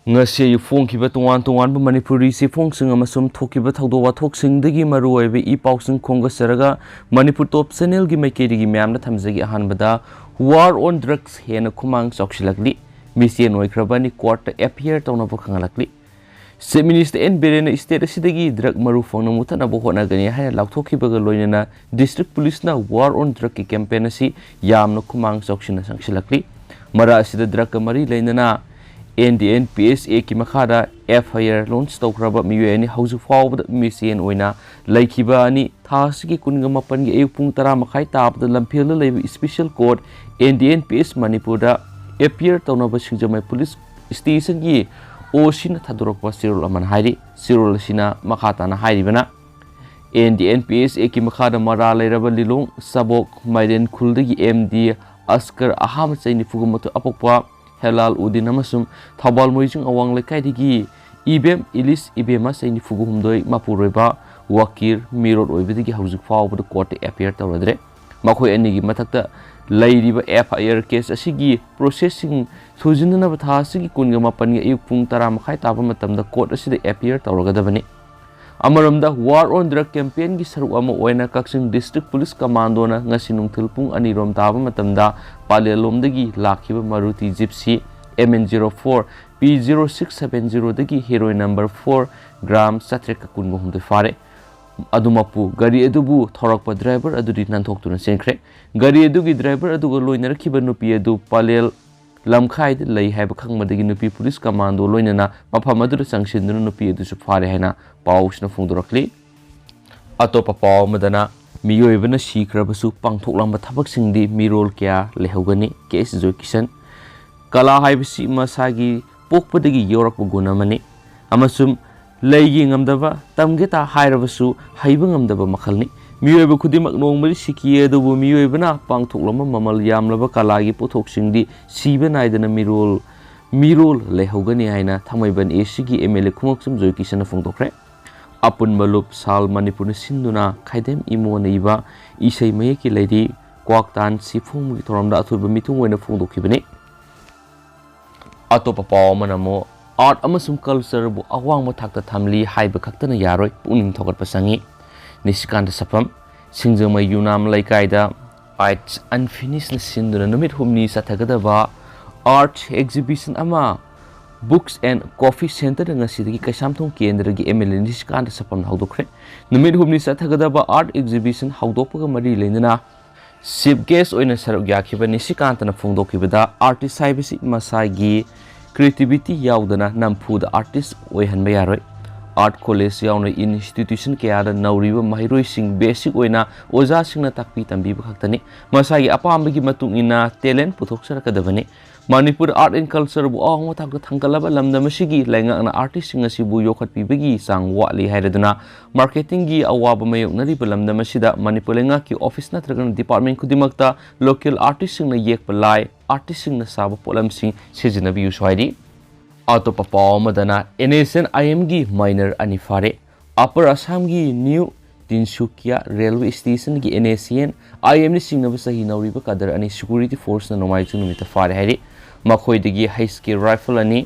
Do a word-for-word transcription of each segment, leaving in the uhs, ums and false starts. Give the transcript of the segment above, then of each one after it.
ꯉꯁꯤ ꯑꯌꯨꯛ ꯐꯣꯡꯈꯤꯕ ꯇꯣꯉꯥꯟ ꯇꯣꯉꯥꯟꯕ ꯃꯅꯤꯄꯨꯔꯤ ꯆꯦꯐꯣꯡꯁꯤꯡ ꯑꯃꯁꯨꯡ ꯊꯣꯛꯈꯤꯕ ꯊꯧꯗꯣꯛ ꯋꯥꯊꯣꯛꯁꯤꯡꯗꯒꯤ ꯃꯔꯨꯑꯣꯏꯕ ꯏ ꯄꯥꯎꯁꯤꯡ ꯈꯣꯝꯒꯠꯆꯔꯒ ꯃꯅꯤꯄꯨꯔ ꯇꯣꯞ ꯆꯦꯅꯦꯜꯒꯤ ꯃꯥꯏꯀꯩꯗꯒꯤ ꯃꯌꯥꯝꯗ ꯊꯝꯖꯒꯦ꯫ ꯑꯍꯥꯟꯕꯗ, War on Drugs ꯍꯦꯟꯅ ꯈꯨꯃꯥꯡ ꯆꯥꯎꯁꯤꯜꯂꯛꯂꯤ꯫ ꯃꯤꯆꯦꯟ ꯑꯣꯏꯈ꯭ꯔꯕ ꯑꯅꯤ ꯀꯣꯔꯠꯇ ꯑꯦꯐ ꯑꯥꯏ ꯑꯥꯔ ꯇꯧꯅꯕ ꯈꯪꯍꯜꯂꯛꯂꯤ꯫ ꯆꯤꯐ ꯃꯤꯅꯤꯁꯇꯔ ꯑꯦꯟ ꯕꯤꯔꯦꯟꯅ ꯁ꯭ꯇꯦꯠ ꯑꯁꯤꯗꯒꯤ ꯗ꯭ꯔꯒ ꯃꯔꯨ ꯐꯪꯅ ꯃꯨꯊꯠꯅꯕ ꯍꯣꯠꯅꯒꯅꯤ ꯍꯥꯏꯅ ꯂꯥꯎꯊꯣꯛꯈꯤꯕꯒ ꯂꯣꯏꯅꯅ ꯗꯤꯁꯇ꯭ꯔꯤꯛ ꯄꯨꯂꯤꯁꯅ War on Drugꯀꯤ ꯀꯦꯝꯄꯦꯟ ꯑꯁꯤ ꯌꯥꯝꯅ ꯈꯨꯃꯥꯡ ꯆꯥꯎꯁꯤꯟꯅ ꯆꯪꯁꯤꯜꯂꯛꯂꯤ꯫ ꯃꯔꯛ ꯑꯁꯤꯗ ꯗ꯭ꯔꯒꯀ ꯃꯔꯤ ꯂꯩꯅꯅ N D N P S ꯑꯦꯒꯤ ꯃꯈꯥꯗ ꯑꯦꯐ ꯑꯥꯏ ꯑꯥꯔ ꯂꯣꯟꯆ ꯇꯧꯈ꯭ꯔꯕ ꯃꯤꯑꯣꯏ ꯑꯅꯤ ꯍꯧꯖꯤꯛ ꯐꯥꯎꯕꯗ ꯃꯤꯆꯦꯟ ꯑꯣꯏꯅ ꯂꯩꯈꯤꯕ ꯑꯅꯤ ꯊꯥ ꯑꯁꯤꯒꯤ ꯀꯨꯟꯒ ꯃꯥꯄꯟꯒꯤ ꯑꯌꯨꯛ ꯄꯨꯡ ꯇꯔꯥ ꯃꯈꯥꯏ ꯇꯥꯕꯗ ꯂꯝꯐꯦꯜꯗ ꯂꯩꯕ special court N D N P S ꯃꯅꯤꯄꯨꯔꯗ ꯑꯦꯐ ꯑꯥꯏ ꯑꯥꯔ ꯇꯧꯅꯕ ꯁꯤꯡꯖꯃꯩ ꯄꯨꯂꯤꯁ ꯁ꯭ꯇꯦꯁꯟꯒꯤ ꯑꯣ ꯁꯤꯅ ꯊꯥꯗꯣꯔꯛꯄ ꯆꯦꯔꯣꯜ ꯑꯃꯅ ꯍꯥꯏꯔꯤ꯫ ꯆꯦꯔꯣꯜ ꯑꯁꯤꯅ ꯃꯈꯥ ꯇꯥꯅ ꯍꯥꯏꯔꯤꯕꯅ, N D N P S ꯑꯦꯒꯤ ꯃꯈꯥꯗ ꯃꯔꯥ ꯂꯩꯔꯕ ꯂꯤꯂꯣꯡ ꯁꯕꯣꯛ ꯃꯥꯏꯔꯦꯟ ꯈꯨꯜꯗꯒꯤ ꯑꯦꯝ ꯗꯤ ꯑꯁꯀꯔ ꯑꯍꯥꯃꯠ ꯆꯍꯤ ꯅꯤꯐꯨꯒ ꯃꯥꯊꯣꯏ ꯑꯄꯣꯛꯄ ꯍꯦꯂꯥꯜ ꯎꯗꯤꯟ ꯑꯃꯁꯨꯡ ꯊꯧꯕꯥꯜ ꯃꯣꯏꯖꯤꯡ ꯑꯋꯥꯡ ꯂꯩꯀꯥꯏꯗꯒꯤ ꯏꯕꯦꯝ ꯏꯂꯤꯁ ꯏꯕꯦꯝꯃ ꯆꯍꯤ ꯅꯤꯐꯨꯒ ꯍꯨꯝꯗꯣꯏ ꯃꯄꯨꯔꯣꯏꯕ ꯋꯥꯀꯤꯔ ꯃꯤꯔꯣꯠ ꯑꯣꯏꯕꯗꯒꯤ ꯍꯧꯖꯤꯛ ꯐꯥꯎꯕꯗ ꯀꯣꯔꯠꯇ ꯑꯦꯐ ꯑꯥꯏ ꯑꯥꯔ ꯇꯧꯔꯗ꯭ꯔꯦ꯫ ꯃꯈꯣꯏ ꯑꯅꯤꯒꯤ ꯃꯊꯛꯇ ꯂꯩꯔꯤꯕ ꯑꯦꯐ ꯑꯥꯏ ꯑꯥꯔ ꯀꯦꯁ ꯑꯁꯤꯒꯤ ꯄ꯭ꯔꯣꯁꯦꯁꯁꯤꯡ ꯊꯨꯖꯤꯟꯅꯅꯕ ꯊꯥ ꯑꯁꯤꯒꯤ ꯀꯨꯟꯒ ꯃꯥꯄꯟꯒꯤ ꯑꯌꯨꯛ ꯄꯨꯡ ꯇꯔꯥ ꯃꯈꯥꯏ ꯇꯥꯕ ꯃꯇꯝꯗ ꯀꯣꯔꯠ ꯑꯁꯤꯗ ꯑꯦꯐ ꯑꯥꯏ ꯑꯥꯔ ꯇꯧꯔꯒꯗꯕꯅꯤ꯫ ꯑꯃꯔꯣꯝꯗ, War on Drug ꯀꯦꯝꯄꯦꯟꯒꯤ ꯁꯔꯨꯛ ꯑꯃ ꯑꯣꯏꯅ ꯀꯛꯆꯤꯡ ꯗꯤꯁꯇ꯭ꯔꯤꯛ ꯄꯨꯂꯤꯁ ꯀꯃꯥꯟꯗꯣꯅ ꯉꯁꯤ ꯅꯨꯡꯊꯤꯜ ꯄꯨꯡ ꯑꯅꯤꯔꯣꯝ ꯇꯥꯕ ꯃꯇꯝꯗ ꯄꯥꯂꯦꯜꯂꯣꯝꯗꯒꯤ ꯂꯥꯛꯈꯤꯕ Maruti Gypsy M N zero four P zero six seven ꯖꯤꯔꯣꯗꯒꯤ ꯍꯦꯔꯣꯏꯟ ꯅꯝꯕꯔ ꯐꯣꯔ ꯒ꯭ꯔꯥꯝ ꯆꯥꯇ꯭ꯔꯦꯠꯀ ꯀꯨꯟꯒ ꯍꯨꯝꯗꯣꯏ ꯐꯥꯔꯦ꯫ ꯑꯗꯨꯃꯛꯄꯨ ꯒꯥꯔꯤ ꯑꯗꯨꯕꯨ ꯊꯧꯔꯛꯄ ꯗ꯭ꯔꯥꯏꯚꯔ ꯑꯗꯨꯗꯤ ꯅꯥꯟꯊꯣꯛꯇꯨꯅ ꯆꯦꯟꯈ꯭ꯔꯦ꯫ ꯒꯥꯔꯤ ꯑꯗꯨꯒꯤ ꯗ꯭ꯔꯥꯏꯚꯔ ꯑꯗꯨꯒ ꯂꯣꯏꯅꯔꯛꯈꯤꯕ ꯅꯨꯄꯤ ꯑꯗꯨ ꯄꯥꯂꯦꯜ ꯂꯝꯈꯥꯏꯗ ꯂꯩ ꯍꯥꯏꯕ ꯈꯪꯕꯗꯒꯤ ꯅꯨꯄꯤ ꯄꯨꯂꯤꯁ ꯀꯃꯥꯟꯗꯣ ꯂꯣꯏꯅꯅ ꯃꯐꯝ ꯑꯗꯨꯗ ꯆꯪꯁꯤꯟꯗꯨꯅ ꯅꯨꯄꯤ ꯑꯗꯨꯁꯨ ꯐꯥꯔꯦ ꯍꯥꯏꯅ ꯄꯥꯎꯁꯤꯅ ꯐꯣꯡꯗꯣꯔꯛꯂꯤ꯫ ꯑꯇꯣꯞꯄ ꯄꯥꯎ ꯑꯃꯗꯅ, ꯃꯤꯑꯣꯏꯕꯅ ꯁꯤꯈ꯭ꯔꯕꯁꯨ ꯄꯥꯡꯊꯣꯛꯂꯝꯕ ꯊꯕꯛꯁꯤꯡꯗꯤ ꯃꯤꯔꯣꯜ ꯀꯌꯥ ꯂꯩꯍꯧꯒꯅꯤ, ꯀꯦ ꯑꯦꯁ ꯖꯣꯏꯀꯤꯁꯟ꯫ ꯀꯂꯥ ꯍꯥꯏꯕꯁꯤ ꯃꯁꯥꯒꯤ ꯄꯣꯛꯄꯗꯒꯤ ꯌꯥꯎꯔꯛꯄ ꯒꯨꯟ ꯑꯃꯅꯤ ꯑꯃꯁꯨꯡ ꯂꯩꯒꯦ ꯉꯝꯗꯕ, ꯇꯝꯒꯦ ꯇꯥ ꯍꯥꯏꯔꯕꯁꯨ ꯍꯩꯕ ꯉꯝꯗꯕ ꯃꯈꯜꯅꯤ꯫ ꯃꯤꯑꯣꯏꯕ ꯈꯨꯗꯤꯡꯃꯛ ꯅꯣꯡꯃꯗꯤ ꯁꯤꯈꯤ, ꯑꯗꯨꯕꯨ ꯃꯤꯑꯣꯏꯕꯅ ꯄꯥꯡꯊꯣꯛꯂꯝꯕ ꯃꯃꯜ ꯌꯥꯝꯂꯕ ꯀꯂꯥꯒꯤ ꯄꯣꯠꯊꯣꯛꯁꯤꯡꯗꯤ ꯁꯤꯕ ꯅꯥꯏꯗꯅ ꯃꯤꯔꯣꯜ, ꯃꯤꯔꯣꯜ ꯂꯩꯍꯧꯒꯅꯤ ꯍꯥꯏꯅ ꯊꯥꯡꯃꯩꯕꯟ ꯑꯦ ꯁꯤꯒꯤ ꯑꯦꯝ ꯑꯦꯜ ꯑꯦ ꯈꯣꯡꯉꯣꯛꯆꯝ ꯖꯣꯏꯀꯤꯁꯟꯅ ꯐꯣꯡꯗꯣꯛꯈ꯭ꯔꯦ꯫ ꯑꯄꯨꯟꯕ ꯂꯨꯞ ꯁꯥꯜ ꯃꯅꯤꯄꯨꯔꯅ ꯁꯤꯟꯗꯨꯅ ꯈꯥꯏꯗꯦꯝ ꯏꯃꯣꯅ ꯏꯕ ꯏꯁꯩ ꯃꯌꯦꯛꯀꯤ ꯂꯩꯔꯤ ꯀ꯭ꯋꯥꯛꯇꯥꯟ ꯁꯤꯐꯣꯡꯕꯒꯤ ꯊꯧꯔꯝꯗ ꯑꯊꯣꯏꯕ ꯃꯤꯊꯨꯡ ꯑꯣꯏꯅ ꯐꯣꯡꯗꯣꯛꯈꯤꯕꯅꯤ꯫ ꯑꯇꯣꯞꯄ ꯄꯥꯎ ꯑꯃꯅ ꯑꯃꯨꯛ ꯑꯥꯔꯠ ꯑꯃꯁꯨꯡ ꯀꯜꯆꯔꯕꯨ ꯑꯋꯥꯡꯕ ꯊꯥꯛꯇ ꯊꯝꯂꯤ ꯍꯥꯏꯕ ꯈꯛꯇꯅ ꯌꯥꯔꯣꯏ, ꯄꯨꯛꯅꯤꯡ ꯊꯧꯒꯠꯄ ꯆꯪꯏ꯫ ꯅꯤꯁꯤꯀꯥꯟꯇ ꯁꯛꯐꯝ, ꯁꯤꯡꯖꯃꯩ ꯌꯨꯅꯥꯝ ꯂꯩꯀꯥꯏꯗ ꯑꯥꯔꯠꯁ ꯑꯟꯐꯤꯅꯤꯁꯅ ꯁꯤꯟꯗꯨꯅ ꯅꯨꯃꯤꯠ ꯍꯨꯝꯅꯤ ꯆꯠꯊꯒꯗꯕ ꯑꯥꯔꯠ ꯑꯦꯛꯖꯤꯕꯤꯁꯟ ꯑꯃ Books and Coffee Centreꯗ ꯉꯁꯤꯗꯒꯤ ꯀꯩꯁꯥꯝꯊꯣꯡ ꯀꯦꯟꯗ꯭ꯔꯒꯤ ꯑꯦꯝ ꯑꯦꯜ ꯑꯦ ꯅꯤꯁꯤꯀꯥꯟꯇ ꯁꯛꯐꯝꯅ ꯍꯧꯗꯣꯛꯈ꯭ꯔꯦ꯫ ꯅꯨꯃꯤꯠ ꯍꯨꯝꯅꯤ ꯆꯠꯊꯒꯗꯕ ꯑꯥꯔꯠ ꯑꯦꯛꯖꯤꯕꯤꯁꯟ ꯍꯧꯗꯣꯛꯄꯒ ꯃꯔꯤ ꯂꯩꯅꯅ ꯆꯤꯐ ꯒꯦꯁ ꯑꯣꯏꯅ ꯁꯔꯨꯛ ꯌꯥꯈꯤꯕ ꯅꯤꯁꯤꯀꯥꯟꯇꯅ ꯐꯣꯡꯗꯣꯛꯈꯤꯕꯗ, ꯑꯥꯔꯇꯤꯁ ꯍꯥꯏꯕꯁꯤ ꯃꯁꯥꯒꯤ ꯀ꯭ꯔꯤꯌꯦꯇꯤꯚꯤꯇꯤ ꯌꯥꯎꯗꯅ ꯅꯝꯐꯨꯗ ꯑꯥꯔꯇꯤꯁ ꯑꯣꯏꯍꯟꯕ ꯌꯥꯔꯣꯏ꯫ ꯑꯥꯔꯠ ꯀꯣꯂꯦꯖ ꯌꯥꯎꯅ ꯏꯟꯁꯇꯤꯇ꯭ꯌꯨꯁꯟ ꯀꯌꯥꯗ ꯅꯧꯔꯤꯕ ꯃꯍꯩꯔꯣꯏꯁꯤꯡ ꯕꯦꯁꯤꯛ ꯑꯣꯏꯅ ꯑꯣꯖꯥꯁꯤꯡꯅ ꯇꯥꯛꯄꯤ ꯇꯝꯕꯤꯕ ꯈꯛꯇꯅꯤ꯫ ꯃꯁꯥꯒꯤ ꯑꯄꯥꯝꯕꯒꯤ ꯃꯇꯨꯡ ꯏꯟꯅ ꯇꯦꯂꯦꯟ ꯄꯨꯊꯣꯛꯆꯔꯛꯀꯗꯕꯅꯤ꯫ ꯃꯅꯤꯄꯨꯔ ꯑꯥꯔꯠ ꯑꯦꯟ ꯀꯜꯆꯔꯕꯨ ꯑꯋꯥꯡꯕ ꯊꯥꯛꯇ ꯊꯥꯡꯒꯠꯂꯕ ꯂꯝꯗꯝ ꯑꯁꯤꯒꯤ ꯂꯩꯉꯥꯛꯅ ꯑꯥꯔꯇꯤꯁꯁꯤꯡ ꯑꯁꯤꯕꯨ ꯌꯣꯛꯈꯠꯄꯤꯕꯒꯤ ꯆꯥꯡ ꯋꯥꯠꯂꯤ ꯍꯥꯏꯔꯗꯨꯅ ꯃꯥꯔꯀꯦꯇꯤꯡꯒꯤ ꯑꯋꯥꯕ ꯃꯥꯌꯣꯛꯅꯔꯤꯕ ꯂꯝꯗꯝ ꯑꯁꯤꯗ ꯃꯅꯤꯄꯨꯔ ꯂꯩꯉꯥꯛꯀꯤ ꯑꯣꯐꯤꯁ ꯅꯠꯇ꯭ꯔꯒꯅ ꯗꯤꯄꯥꯔꯠꯃꯦꯟ ꯈꯨꯗꯤꯡꯃꯛꯇ ꯂꯣꯀꯦꯜ ꯑꯥꯔꯇꯤꯁꯁꯤꯡꯅ ꯌꯦꯛꯄ ꯂꯥꯏ, ꯑꯥꯔꯇꯤꯁꯁꯤꯡꯅ ꯁꯥꯕ ꯄꯣꯠꯂꯝꯁꯤꯡ ꯁꯤꯖꯤꯟꯅꯕꯤꯌꯨꯁꯨ ꯍꯥꯏꯔꯤ꯫ ꯑꯇꯣꯞꯄ ꯄꯥꯎ ꯑꯃꯗꯅ, ꯑꯦꯟ ꯑꯦꯁ ꯑꯦꯟ ꯑꯥꯏ ꯑꯦꯝꯒꯤ ꯃꯥꯏꯅꯔ ꯑꯅꯤ ꯐꯥꯔꯦ꯫ ꯑꯄꯔ ꯑꯁꯥꯝꯒꯤ ꯅ꯭ꯌꯨ ꯇꯤꯟꯁꯨꯀꯤꯌꯥ ꯔꯦꯜꯋꯦ ꯁ꯭ꯇꯦꯁꯟꯒꯤ ꯑꯦꯟ ꯑꯦꯁ ꯑꯦꯟ ꯑꯥꯏ ꯑꯦꯝꯅ ꯆꯤꯡꯅꯕ ꯆꯍꯤ ꯅꯧꯔꯤꯕ ꯀꯗꯔ ꯑꯅꯤ ꯁꯦꯀ꯭ꯌꯨꯔꯤꯇꯤ ꯐꯣꯔꯁꯅ ꯅꯣꯡꯃꯥꯏꯖꯤꯡ ꯅꯨꯃꯤꯠꯇ ꯐꯥꯔꯦ ꯍꯥꯏꯔꯤ꯫ ꯃꯈꯣꯏꯗꯒꯤ ꯍꯩꯁ ꯀꯦ ꯔꯥꯏꯐꯜ ꯑꯅꯤ,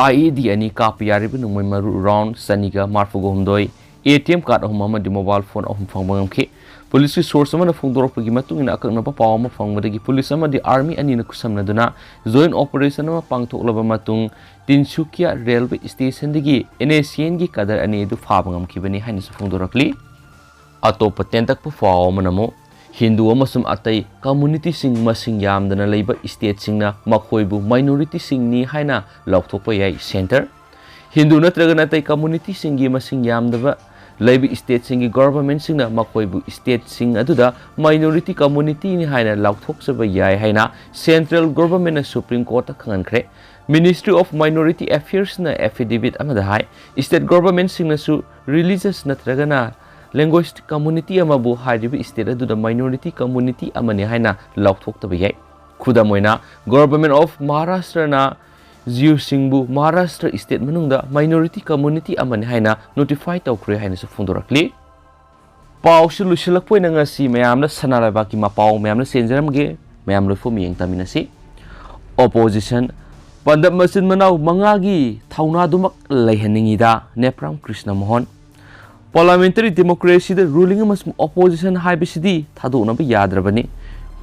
ꯑꯥꯏ ꯏ ꯗꯤ ꯑꯅꯤ, ꯀꯥꯞꯄ ꯌꯥꯔꯤꯕ ꯅꯣꯡꯃꯩ ꯃꯔꯨ ꯔꯥꯎꯟ ꯆꯅꯤꯒ ꯃꯔꯤꯐꯨ ꯍꯨꯝꯗꯣꯏ, ꯑꯦ ꯇꯤ ꯑꯦꯝ ꯀꯥꯔꯗ ꯑꯍꯨꯝ ꯑꯃꯗꯤ ꯃꯣꯕꯥꯏꯜ ꯐꯣꯟ ꯑꯍꯨꯝ ꯐꯪꯕ ꯉꯝꯈꯤ꯫ ꯄꯨꯂꯤꯁꯀꯤ ꯁꯣꯔꯁ ꯑꯃꯅ ꯐꯣꯡꯗꯣꯔꯛꯄꯒꯤ ꯃꯇꯨꯡ ꯏꯟꯅ, ꯑꯀꯛꯅꯕ ꯄꯥꯎ ꯑꯃ ꯐꯪꯕꯗꯒꯤ ꯄꯨꯂꯤꯁ ꯑꯃꯗꯤ ꯑꯥꯔꯃꯤ ꯑꯅꯤꯅ ꯈꯨꯠꯁꯝꯅꯗꯨꯅ ꯖꯣꯏꯟ ꯑꯣꯄꯔꯦꯁꯟ ꯑꯃ ꯄꯥꯡꯊꯣꯛꯂꯕ ꯃꯇꯨꯡ, ꯇꯤꯟꯁꯨꯀꯤꯌꯥ ꯔꯦꯜꯋꯦ ꯁ꯭ꯇꯦꯁꯟꯗꯒꯤ ꯑꯦꯟ ꯑꯦꯁ ꯑꯦꯟꯒꯤ ꯀꯗꯔ ꯑꯅꯤ ꯑꯗꯨ ꯐꯥꯕ ꯉꯝꯈꯤꯕꯅꯤ ꯍꯥꯏꯅꯁꯨ ꯐꯣꯡꯗꯣꯔꯛꯂꯤ꯫ ꯑꯇꯣꯞꯄ ꯇꯦꯟꯇꯛꯄ ꯄꯥꯎ ꯑꯃꯅ ꯑꯃꯨꯛ, ꯍꯤꯟꯗꯨ ꯑꯃꯁꯨꯡ ꯑꯇꯩ ꯀꯝꯃ꯭ꯌꯨꯅꯤꯇꯤꯁꯤꯡ ꯃꯁꯤꯡ ꯌꯥꯝꯗꯅ ꯂꯩꯕ ꯁ꯭ꯇꯦꯠꯁꯤꯡꯅ ꯃꯈꯣꯏꯕꯨ ꯃꯥꯏꯅꯣꯔꯤꯇꯤꯁꯤꯡꯅꯤ ꯍꯥꯏꯅ ꯂꯥꯎꯊꯣꯛꯄ ꯌꯥꯏ꯫ ꯁꯦꯟꯇꯔ, ꯍꯤꯟꯗꯨ ꯅꯠꯇ꯭ꯔꯒ ꯑꯇꯩ ꯀꯝꯃ꯭ꯌꯨꯅꯤꯇꯤꯁꯤꯡꯒꯤ ꯃꯁꯤꯡ ꯌꯥꯝꯗꯕ ꯂꯩꯕ ꯁ꯭ꯇꯦꯠꯁꯤꯡꯒꯤ ꯒꯣꯚꯔꯟꯃꯦꯟꯠꯁꯤꯡꯅ ꯃꯈꯣꯏꯕꯨ ꯁ꯭ꯇꯦꯠꯁꯤꯡ ꯑꯗꯨꯗ ꯃꯥꯏꯅꯣꯔꯤꯇꯤ ꯀꯝꯃ꯭ꯌꯨꯅꯤꯇꯤꯅꯤ ꯍꯥꯏꯅ ꯂꯥꯎꯊꯣꯛꯆꯕ ꯌꯥꯏ ꯍꯥꯏꯅ ꯁꯦꯟꯇ꯭ꯔꯦꯜ ꯒꯣꯚꯔꯟꯃꯦꯟꯠꯅ ꯁꯨꯄ꯭ꯔꯤꯝ ꯀꯣꯔꯠꯇ ꯈꯪꯍꯟꯈ꯭ꯔꯦ꯫ ꯃꯤꯅꯤꯁꯇ꯭ꯔꯤ ꯑꯣꯐ ꯃꯥꯏꯅꯣꯔꯤꯇꯤ ꯑꯦꯐꯤꯌꯔꯁꯅ ꯑꯦꯐꯤꯗꯦꯚꯤꯠ ꯑꯃꯗ ꯍꯥꯏ, ꯁ꯭ꯇꯦꯠ ꯒꯣꯚꯔꯟꯃꯦꯟꯠꯁꯤꯡꯅꯁꯨ ꯔꯤꯂꯤꯖꯁ ꯅꯠꯇ꯭ꯔꯒꯅ ꯂꯦꯡꯒ꯭ꯋꯦꯖ ꯀꯝꯃ꯭ꯌꯨꯅꯤꯇꯤ ꯑꯃꯕꯨ ꯍꯥꯏꯔꯤꯕ ꯁ꯭ꯇꯦꯠ ꯑꯗꯨꯗ ꯃꯥꯏꯅꯣꯔꯤꯇꯤ ꯀꯝꯃ꯭ꯌꯨꯅꯤꯇꯤ ꯑꯃꯅꯤ ꯍꯥꯏꯅ ꯂꯥꯎꯊꯣꯛꯇꯕ ꯌꯥꯏ꯫ ꯈꯨꯗꯝ ꯑꯣꯏꯅ, ꯒꯣꯚꯔꯟꯃꯦꯟꯠ ꯑꯣꯐ ꯃꯍꯥꯔꯥꯁꯇ꯭ꯔꯅ ꯖꯤꯌꯨꯁꯤꯡꯕꯨ ꯃꯍꯥꯔꯥꯁꯇ꯭ꯔ ꯁ꯭ꯇꯦꯠ ꯃꯅꯨꯡꯗ ꯃꯥꯏꯅꯣꯔꯤꯇꯤ ꯀꯝꯃ꯭ꯌꯨꯅꯤꯇꯤ ꯑꯃꯅꯤ ꯍꯥꯏꯅ ꯅꯣꯇꯤꯐꯥꯏ ꯇꯧꯈ꯭ꯔꯦ ꯍꯥꯏꯅꯁꯨ ꯐꯣꯡꯗꯣꯔꯛꯂꯤ꯫ ꯄꯥꯎꯁꯨ ꯂꯣꯏꯁꯤꯜꯂꯛꯄ ꯑꯣꯏꯅ ꯉꯁꯤ ꯃꯌꯥꯝꯅ ꯁꯅꯥ ꯂꯩꯕꯥꯛꯀꯤ ꯃꯄꯥꯎ ꯃꯌꯥꯝꯅ ꯆꯦꯟꯖꯔꯝꯒꯦ꯫ ꯃꯌꯥꯝ ꯂꯣꯏꯐꯨ ꯃꯤꯌꯦꯡ ꯇꯥꯃꯤꯟꯅꯁꯤ꯫ ꯑꯣꯄꯣꯖꯤꯁꯟ ꯄꯟꯗꯞ ꯃꯆꯤꯟ ꯃꯅꯥꯎ ꯃꯉꯥꯒꯤ ꯊꯧꯅꯥꯗꯨꯃꯛ ꯂꯩꯍꯟꯅꯤꯡꯉꯤꯗ꯫ ꯅꯦꯄ꯭ꯔꯥꯝ ꯀ꯭ꯔꯤꯁꯅ ꯃꯣꯍꯟ꯫ Parliamentary democracyꯗ ruling ꯑꯃꯁꯨꯡ opposition ꯍꯥꯏꯕꯁꯤꯗꯤ ꯊꯥꯗꯣꯛꯅꯕ ꯌꯥꯗ꯭ꯔꯕꯅꯤ꯫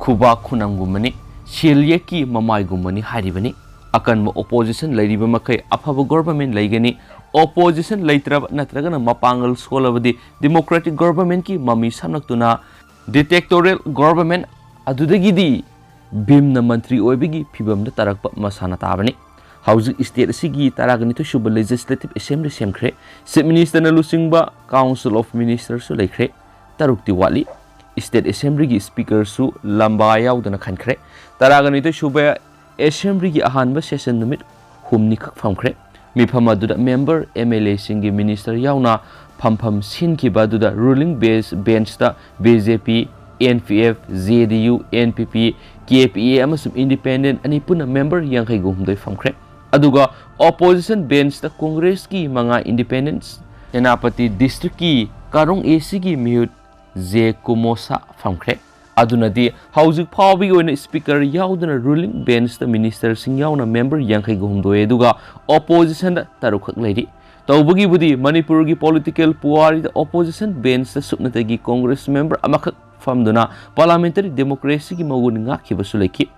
ꯈꯨꯕꯥꯛ ꯈꯨꯅꯝꯒꯨꯝꯕꯅꯤ, ꯁꯦꯜ ꯌꯦꯛꯀꯤ ꯃꯃꯥꯏꯒꯨꯝꯕꯅꯤ ꯍꯥꯏꯔꯤꯕꯅꯤ꯫ ꯑꯀꯟꯕ opposition ꯂꯩꯔꯤꯕ ꯃꯈꯩ ꯑꯐꯕ government ꯂꯩꯒꯅꯤ꯫ Opposition ꯂꯩꯇ꯭ꯔꯕ ꯅꯠꯇ꯭ꯔꯒꯅ ꯃꯄꯥꯡꯒꯜ ꯁꯣꯜꯂꯕꯗꯤ democratic governmentꯀꯤ ꯃꯃꯤ ꯁꯝꯂꯛꯇꯨꯅ dictatorial government ꯑꯗꯨꯗꯒꯤꯗꯤ ꯚꯤꯝꯅ ꯃꯟꯇ꯭ꯔꯤ ꯑꯣꯏꯕꯒꯤ ꯐꯤꯕꯝꯗ ꯇꯥꯔꯛꯄ ꯃꯁꯥꯅ ꯇꯥꯕꯅꯤ꯫ ꯍꯧꯖꯤꯛ state ꯑꯁꯤꯒꯤ ꯇꯔꯥꯒ ꯅꯤꯊꯣꯏ ꯁꯨꯕ Legislative Assembly ꯁꯦꯝꯈ꯭ꯔꯦ꯫ Chief Ministerꯅ ꯂꯨꯆꯤꯡꯕ Council of Ministerꯁꯨ ꯂꯩꯈ꯭ꯔꯦ꯫ ꯇꯔꯨꯛꯇꯤ ꯋꯥꯠꯂꯤ꯫ State Assemblyꯒꯤ Speakerꯁꯨ ꯂꯝꯕꯥ ꯌꯥꯎꯗꯅ ꯈꯟꯈ꯭ꯔꯦ꯫ ꯇꯔꯥꯒ ꯅꯤꯊꯣꯏ ꯁꯨꯕ Assemblyꯒꯤ ꯑꯍꯥꯟꯕ session ꯅꯨꯃꯤꯠ ꯍꯨꯝꯅꯤꯈꯛ ꯐꯝꯈ꯭ꯔꯦ꯫ ꯃꯤꯐꯝ ꯑꯗꯨꯗ member, MLAꯁꯤꯡꯒꯤ minister ꯌꯥꯎꯅ ꯐꯝꯐꯝ ꯁꯤꯟꯈꯤꯕ ꯑꯗꯨꯗ ruling base benchꯇ BJP, NPF, JDU, NPP, KPA ꯑꯃꯁꯨꯡ independent ꯑꯅꯤ ꯄꯨꯟꯅ member ꯌꯥꯡꯈꯩꯒ ꯍꯨꯝꯗꯣꯏ ꯐꯝꯈ꯭ꯔꯦ꯫ ꯑꯗꯨꯒ opposition benchꯇ Congressꯀꯤ ꯃꯉꯥ, independent, ꯁꯦꯅꯥꯄꯇꯤ districtꯀꯤ ꯀꯥꯔꯣꯡ ACꯒꯤ ꯃꯤꯍꯨꯠ ꯖꯦ ꯀꯨꯃꯣꯁꯥ ꯐꯝꯈ꯭ꯔꯦ꯫ ꯑꯗꯨꯅꯗꯤ ꯍꯧꯖꯤꯛ ꯐꯥꯎꯕꯒꯤ ꯑꯣꯏꯅ Speaker ꯌꯥꯎꯗꯅ ruling benchꯇ ministerꯁꯤꯡ ꯌꯥꯎꯅ member ꯌꯥꯡꯈꯩꯒ ꯍꯨꯝꯗꯣꯏ, ꯑꯗꯨꯒ oppositionꯗ ꯇꯔꯨꯛꯈꯛ ꯂꯩꯔꯤ꯫ ꯇꯧꯕꯒꯤꯕꯨꯗꯤ ꯃꯅꯤꯄꯨꯔꯒꯤ political ꯄꯨꯋꯥꯔꯤꯗ opposition benchꯇ ꯁꯨꯞꯅꯇꯒꯤ Congress member ꯑꯃꯈꯛ ꯐꯝꯗꯨꯅ parliamentary democracyꯒꯤ ꯃꯒꯨꯟ ꯉꯥꯛꯈꯤꯕꯁꯨ ꯂꯩꯈꯤ꯫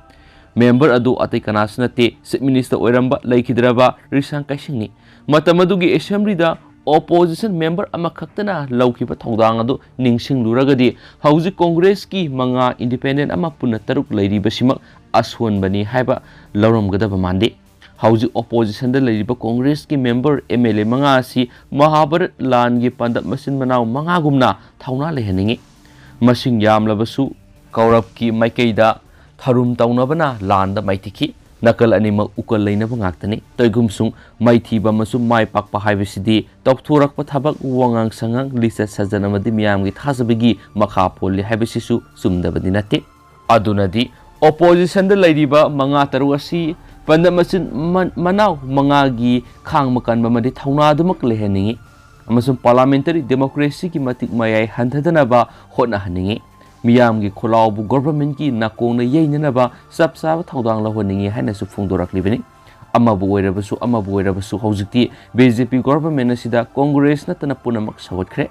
Member ꯑꯗꯨ ꯑꯇꯩ ꯀꯅꯥꯁꯨ ꯅꯠꯇꯦ, Chief Minister ꯑꯣꯏꯔꯝꯕ ꯂꯩꯈꯤꯗ꯭ꯔꯕ ꯔꯤꯁꯥꯡ ꯀꯩꯁꯤꯡꯅꯤ꯫ ꯃꯇꯝ ꯑꯗꯨꯒꯤ Assemblyꯗ opposition member ꯑꯃꯈꯛꯇꯅ ꯂꯧꯈꯤꯕ ꯊꯧꯗꯥꯡ ꯑꯗꯨ ꯅꯤꯡꯁꯤꯡꯂꯨꯔꯒꯗꯤ, ꯍꯧꯖꯤꯛ Congressꯀꯤ ꯃꯉꯥ, independent ꯑꯃ ꯄꯨꯟꯅ ꯇꯔꯨꯛ ꯂꯩꯔꯤꯕꯁꯤꯃꯛ ꯑꯁꯣꯟꯕꯅꯤ ꯍꯥꯏꯕ ꯂꯧꯔꯝꯒꯗꯕ ꯃꯥꯟꯗꯦ꯫ ꯍꯧꯖꯤꯛ oppositionꯗ ꯂꯩꯔꯤꯕ Congressꯀꯤ member, MLA ꯃꯉꯥ ꯑꯁꯤ ꯃꯍꯥꯚꯥꯔꯠ ꯂꯥꯟꯒꯤ ꯄꯟꯗꯞ ꯃꯆꯤꯟ ꯃꯅꯥꯎ ꯃꯉꯥꯒꯨꯝꯅ ꯊꯧꯅꯥ ꯂꯩꯍꯟꯅꯤꯡꯏ꯫ ꯃꯁꯤꯡ ꯌꯥꯝꯂꯕꯁꯨ ꯀꯧꯔꯞꯀꯤ ꯃꯥꯏꯀꯩꯗ ꯊꯔꯨꯝ ꯇꯧꯅꯕꯅ ꯂꯥꯟꯗ ꯃꯥꯏꯊꯤꯈꯤ꯫ ꯅꯥꯀꯜ ꯑꯅꯤꯃꯛ ꯎꯀꯜ ꯂꯩꯅꯕ ꯉꯥꯛꯇꯅꯤ꯫ ꯇꯣꯏꯒꯨꯝꯁꯨꯡ ꯃꯥꯏꯊꯤꯕ ꯑꯃꯁꯨꯡ ꯃꯥꯏ ꯄꯥꯛꯄ ꯍꯥꯏꯕꯁꯤꯗꯤ ꯇꯧꯊꯣꯔꯛꯄ ꯊꯕꯛ, ꯋꯥꯉꯥꯡ ꯁꯉꯥꯡ, ꯂꯤꯆꯠ ꯁꯥꯖꯠ ꯑꯃꯗꯤ ꯃꯤꯌꯥꯝꯒꯤ ꯊꯥꯖꯕꯒꯤ ꯃꯈꯥ ꯄꯣꯜꯂꯤ ꯍꯥꯏꯕꯁꯤꯁꯨ ꯆꯨꯝꯗꯕꯗꯤ ꯅꯠꯇꯦ꯫ ꯑꯗꯨꯅꯗꯤ oppositionꯗ ꯂꯩꯔꯤꯕ ꯃꯉꯥ ꯇꯔꯨꯛ ꯑꯁꯤ ꯄꯟꯗꯞ ꯃꯆꯤꯟ ꯃ-, ꯃꯅꯥꯎ ꯃꯉꯥꯒꯤ ꯈꯥꯡꯕ ꯀꯟꯕ ꯑꯃꯗꯤ ꯊꯧꯅꯥꯗꯨꯃꯛ ꯂꯩꯍꯟꯅꯤꯡꯏ ꯑꯃꯁꯨꯡ parliamentary democracyꯒꯤ ꯃꯇꯤꯛ ꯃꯌꯥꯏ ꯍꯟꯊꯗꯅꯕ ꯍꯣꯠꯅꯍꯟꯅꯤꯡꯏ꯫ ꯃꯤꯌꯥꯝꯒꯤ ꯈꯣꯜꯂꯥꯎꯕꯨ governmentꯀꯤ ꯅꯥꯀꯣꯡꯅ ꯌꯩꯅꯅꯕ ꯆꯞ ꯆꯥꯕ ꯊꯧꯗꯥꯡ ꯂꯧꯍꯟꯅꯤꯡꯏ ꯍꯥꯏꯅꯁꯨ ꯐꯣꯡꯗꯣꯔꯛꯂꯤꯕꯅꯤ꯫ ꯑꯃꯕꯨ ꯑꯣꯏꯔꯕꯁꯨ, ꯑꯃꯕꯨ ꯑꯣꯏꯔꯕꯁꯨ, ꯍꯧꯖꯤꯛꯇꯤ ꯕꯤ ꯖꯦ ꯄꯤ government ꯑꯁꯤꯗ Congress ꯅꯠꯇꯅ ꯄꯨꯝꯅꯃꯛ ꯁꯧꯒꯠꯈ꯭ꯔꯦ꯫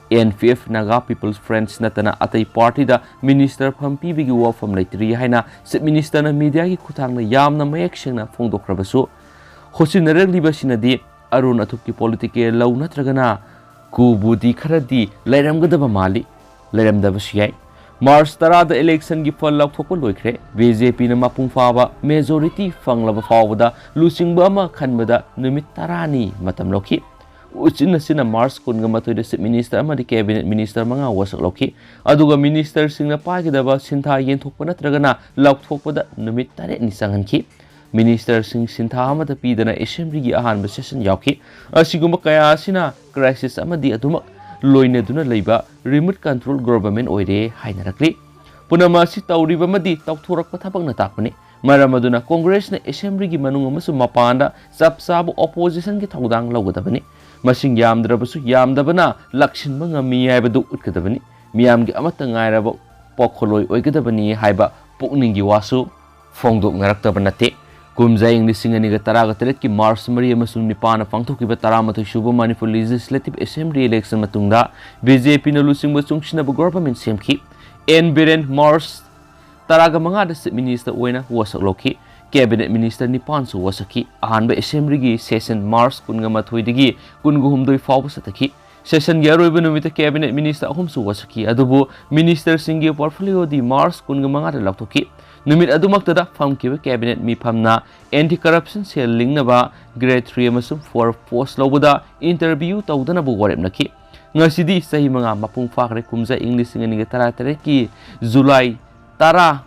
N P F, Naga People's Front ꯅꯠꯇꯅ ꯑꯇꯩ party ꯗ minister ꯐꯝ ꯄꯤꯕꯒꯤ ꯋꯥꯐꯝ ꯂꯩꯇ꯭ꯔꯤ ꯍꯥꯏꯅ Chief Minister ꯅ media ꯒꯤ ꯈꯨꯠꯊꯥꯡꯗ ꯌꯥꯝꯅ ꯃꯌꯦꯛ ꯁꯦꯡꯅ ꯐꯣꯡꯗꯣꯛꯈ꯭ꯔꯕꯁꯨ, ꯍꯣꯠꯁꯤꯟꯅꯔꯛꯂꯤꯕꯁꯤꯅꯗꯤ ꯑꯔꯣꯟ ꯑꯊꯨꯞꯀꯤ political ꯂꯧ ꯅꯠꯇ꯭ꯔꯒꯅ ꯀꯨꯕꯨꯗꯤ ꯈꯔꯗꯤ ꯂꯩꯔꯝꯒꯗꯕ ꯃꯥꯜꯂꯤ, ꯂꯩꯔꯝꯗꯕꯁꯨ ꯌꯥꯏ꯫ March ꯇꯔꯥꯗ election ꯒꯤ ꯐꯜ ꯂꯥꯎꯊꯣꯛꯄ ꯂꯣꯏꯈ꯭ꯔꯦ꯫ ꯕꯤ ꯖꯦ ꯄꯤ ꯅ ꯃꯄꯨꯡ ꯐꯥꯕ majority ꯐꯪꯂꯕ ꯐꯥꯎꯕꯗ ꯂꯨꯆꯤꯡꯕ ꯑꯃ ꯈꯟꯕꯗ ꯅꯨꯃꯤꯠ ꯇꯔꯥꯅꯤ ꯃꯇꯝ ꯂꯧꯈꯤ꯫ ꯎꯆꯤꯟ ꯅꯆꯤꯟꯅ March ꯀꯨꯟꯒ ꯃꯥꯊꯣꯏꯗ Chief Minister ꯑꯃꯗꯤ cabinet minister ꯃꯉꯥ ꯋꯥꯁꯛ ꯂꯧꯈꯤ꯫ ꯑꯗꯨꯒ minister ꯁꯤꯡꯅ ꯄꯥꯏꯒꯗꯕ ꯁꯤꯟꯊꯥ ꯌꯦꯟꯊꯣꯛꯄ ꯅꯠꯇ꯭ꯔꯒꯅ ꯂꯥꯎꯊꯣꯛꯄꯗ ꯅꯨꯃꯤꯠ ꯇꯔꯦꯠꯅꯤ ꯆꯪꯍꯟꯈꯤ꯫ Minister ꯁꯤꯡ ꯁꯤꯟꯊꯥ ꯑꯃꯗ ꯄꯤꯗꯅ assembly ꯒꯤ ꯑꯍꯥꯟꯕ session ꯌꯥꯎꯈꯤ꯫ ꯑꯁꯤꯒꯨꯝꯕ ꯀꯌꯥ ꯑꯁꯤꯅ crisis ꯑꯃꯗꯤ ꯑꯗꯨꯃꯛ ꯂꯣꯏꯅꯗꯨꯅ ꯂꯩꯕ remote control government ꯑꯣꯏꯔꯦ ꯍꯥꯏꯅꯔꯛꯂꯤ꯫ ꯄꯨꯝꯅꯃꯛ ꯑꯁꯤ ꯇꯧꯔꯤꯕ ꯑꯃꯗꯤ ꯇꯧꯊꯣꯔꯛꯄ ꯊꯕꯛꯅ ꯇꯥꯛꯄꯅꯤ꯫ ꯃꯔꯝ ꯑꯗꯨꯅ Congress ꯅ assembly ꯒꯤ ꯃꯅꯨꯡ ꯑꯃꯁꯨꯡ ꯃꯄꯥꯟꯗ ꯆꯞ ꯆꯥꯕ opposition ꯒꯤ ꯊꯧꯗꯥꯡ ꯂꯧꯒꯗꯕꯅꯤ꯫ ꯃꯁꯤꯡ ꯌꯥꯝꯗ꯭ꯔꯕꯁꯨ ꯌꯥꯝꯗꯕꯅ ꯂꯥꯛꯁꯤꯟꯕ ꯉꯝꯃꯤ ꯍꯥꯏꯕꯗꯨ ꯎꯠꯀꯗꯕꯅꯤ꯫ ꯃꯤꯌꯥꯝꯒꯤ ꯑꯃꯠꯇ ꯉꯥꯏꯔꯕ ꯄꯣꯛꯈꯣꯜꯂꯣꯏ ꯑꯣꯏꯒꯗꯕꯅꯤ ꯍꯥꯏꯕ ꯄꯨꯛꯅꯤꯡꯒꯤ ꯋꯥꯁꯨ ꯐꯣꯡꯗꯣꯛꯅꯔꯛꯇꯕ ꯅꯠꯇꯦ꯫ ꯀꯨꯝꯖꯥ ꯏꯪ ꯂꯤꯁꯤꯡ ꯑꯅꯤꯒ ꯇꯔꯥꯒ ꯇꯔꯦꯠꯀꯤ March ꯃꯔꯤ ꯑꯃꯁꯨꯡ ꯅꯤꯄꯥꯟꯗ ꯄꯥꯡꯊꯣꯛꯈꯤꯕ ꯇꯔꯥꯃꯥꯊꯣꯏ ꯁꯨꯕ Manipur Legislative Assembly election ꯃꯇꯨꯡꯗ B J P ꯅ ꯂꯨꯆꯤꯡꯕ ꯆꯨꯡꯁꯤꯟꯅꯕ government ꯁꯦꯝꯈꯤ꯫ N Biren March ꯇꯔꯥꯒ ꯃꯉꯥꯗ Chief Minister ꯑꯣꯏꯅ ꯋꯥꯁꯛ ꯂꯧꯈꯤ꯫ Cabinet Minister ꯅꯤꯄꯥꯟꯁꯨ ꯋꯥꯁꯛꯈꯤ꯫ ꯑꯍꯥꯟꯕ assembly ꯒꯤ session March ꯀꯨꯟꯒ ꯃꯥꯊꯣꯏꯗꯒꯤ ꯀꯨꯟꯒ ꯍꯨꯝꯗꯣꯏ ꯐꯥꯎꯕ ꯆꯠꯊꯈꯤ꯫ Session ꯒꯤ ꯑꯔꯣꯏꯕ ꯅꯨꯃꯤꯠꯇ cabinet minister ꯑꯍꯨꯝꯁꯨ ꯋꯥꯁꯛꯈꯤ, ꯑꯗꯨꯕꯨ minister ꯁꯤꯡꯒꯤ portfolio ꯗꯤ March ꯀꯨꯟꯒ ꯃꯉꯥꯗ ꯂꯥꯎꯊꯣꯛꯈꯤ꯫ ꯅꯨꯃꯤꯠ ꯑꯗꯨꯃꯛꯇꯗ ꯐꯝꯈꯤꯕ cabinet ꯃꯤꯐꯝꯅ anti corruption cell ꯂꯤꯡꯅꯕ grade three ꯑꯃꯁꯨꯡ four post ꯂꯧꯕꯗ interview ꯇꯧꯗꯅꯕ ꯋꯥꯔꯦꯞꯅꯈꯤ꯫ ꯉꯁꯤꯗꯤ ꯆꯍꯤ ꯃꯉꯥ ꯃꯄꯨꯡ ꯐꯥꯈ꯭ꯔꯦ꯫ ꯀꯨꯝꯖꯥ ꯏꯪ ꯂꯤꯁꯤꯡ ꯑꯅꯤꯒ ꯇꯔꯥꯇꯔꯦꯠꯀꯤ July ꯇꯔꯥ,